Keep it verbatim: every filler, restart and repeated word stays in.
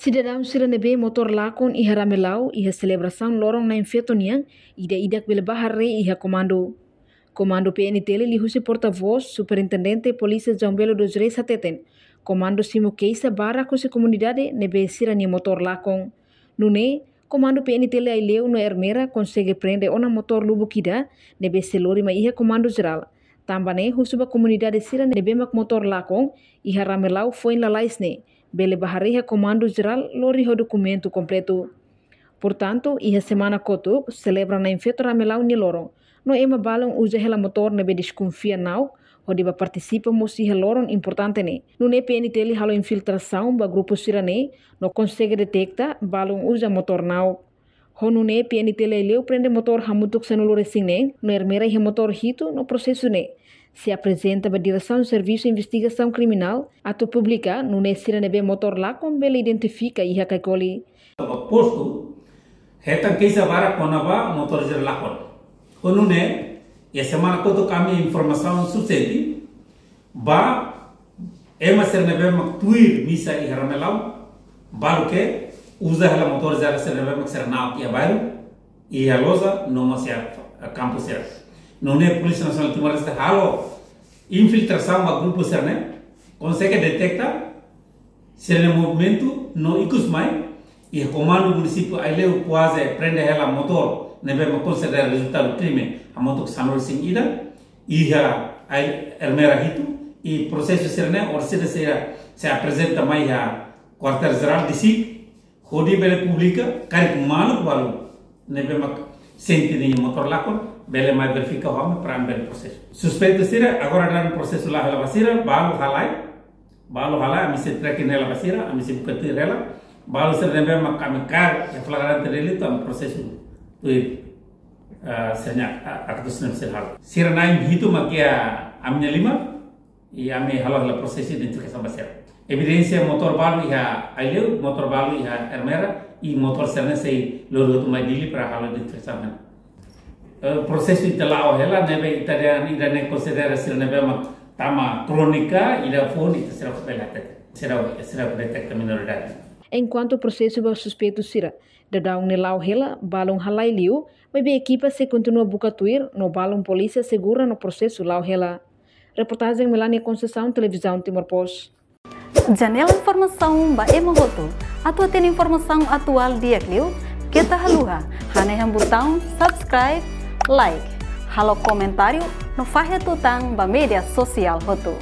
Sidadaun sira ne'ebé motór lakon iha Ramelau iha selebrasaun loron na'in-feto nian, ida-idak bele bá haree iha komandu. Komandu P N T L liuhusi portavós Superintendente Polísia João Belo dos Reis hateten, komandu simu keixa barak husi komunidade ne'ebé sira-nia motór lakon. Nune'e, komandu P N T L Aileu no Ermera konsege prende ona motór lubuk ida ne'ebé sei lori mai iha komandu jerál. Tanba ne'e husu ba komunidade sira ne'ebé mak motór lakon iha Ramelau foin lalais ne'e, bele bá haree iha komandu jerál lori ho dokumentu kompletu. Portantu, iha semana kotuk selebra na'in-feto Ramelau nia loron, no ema balun uza hela motór ne'ebé deskonfia na'ok hodi bá partisipa mós iha loron importante ne'e. Nune'e P N T L halo infiltrasaun ba grupu sira-ne'e, no konsege deteta balun uza motór na'ok. Ho nune'e P N T L Aileu prende motór hamutuk sanulu-resin-neen, no Ermera iha motór hitu, no prosesu ne'e sei aprezenta ba Diresaun Servisu Investigasaun Kriminál atu publika, nune'e sira ne'ebé motór lakon bele identifika iha Caicoli. Postu hetan keixa barak kona-ba motór sira lakon. Ho nune'e, iha semana kotuk ami informasaun sufisiente ba ema sira ne'ebé mak tuir misa iha Ramelau, balu ke uza hela motór sira, sira ne'ebé mak sira na'ok iha bairru, iha loja, no mós iha kampus sira. Nune'e Polísia Nasionál Timor-Leste halo infiltrasaun ba grupu sira-ne'e, konsege deteta sira-nia movimentu, no ikus mai iha komandu munisípiu Aileu kuaze prende hela motór ne'ebé mak konsidera rezultadu krime hamutuk sanulu-resin-ida, iha Ai-, Ermera hitu, i prosesu sira-ne'e orsida sira sei aprezenta mai iha kuartél jerál DICIC, hodi bele publika, karik maluk balu ne'ebé mak sente nia motór lakon, bele mai verifika ho ami para ami bele prosesu. Suspeitu sira, agora daudaun prosesu la'o hela ba sira, balu halai, balu halai, ami sei tracking hela ba sira, ami sei buka tuir hela, balu sira ne'ebé mak ami kaer iha flagrante delitu, ami prosesu tuir, ah, sira-nia, ah, aktus ne'ebé sira halo. Sira na'in-hitu mak iha ami-nia liman, i ami halo hela prosesu identifikasaun ba sira. Evidénsia motór balu iha Aileu, motór balu iha Ermera, i motór sira-ne'e sei lori hotu mai Dili para halo identifikasaun. Eh, prosesu ita la'o hela, ne'ebé ita dehan ida-ne'e konsidera sira ne'ebé mak tama krónika, ida foun ita seidauk bele hatete. Seidauk, seidauk deteta minoridade. Enkuantu prosesu ba suspeitu sira daudaun ne'e la'o hela, balun halai liu, maibé ekipa sei kontinua buka tuir, no balun polísia asegura no prosesu la'o hela. Reportajen Melania Conceição, Televizaun Timor Post. Janela informasaun ba ema hotu. Atu hatene informasaun atuál di'ak liu, keta haluha hanehan butaun subscribe, like, halo komentáriu, no fahe tutan ba média sosiál hotu.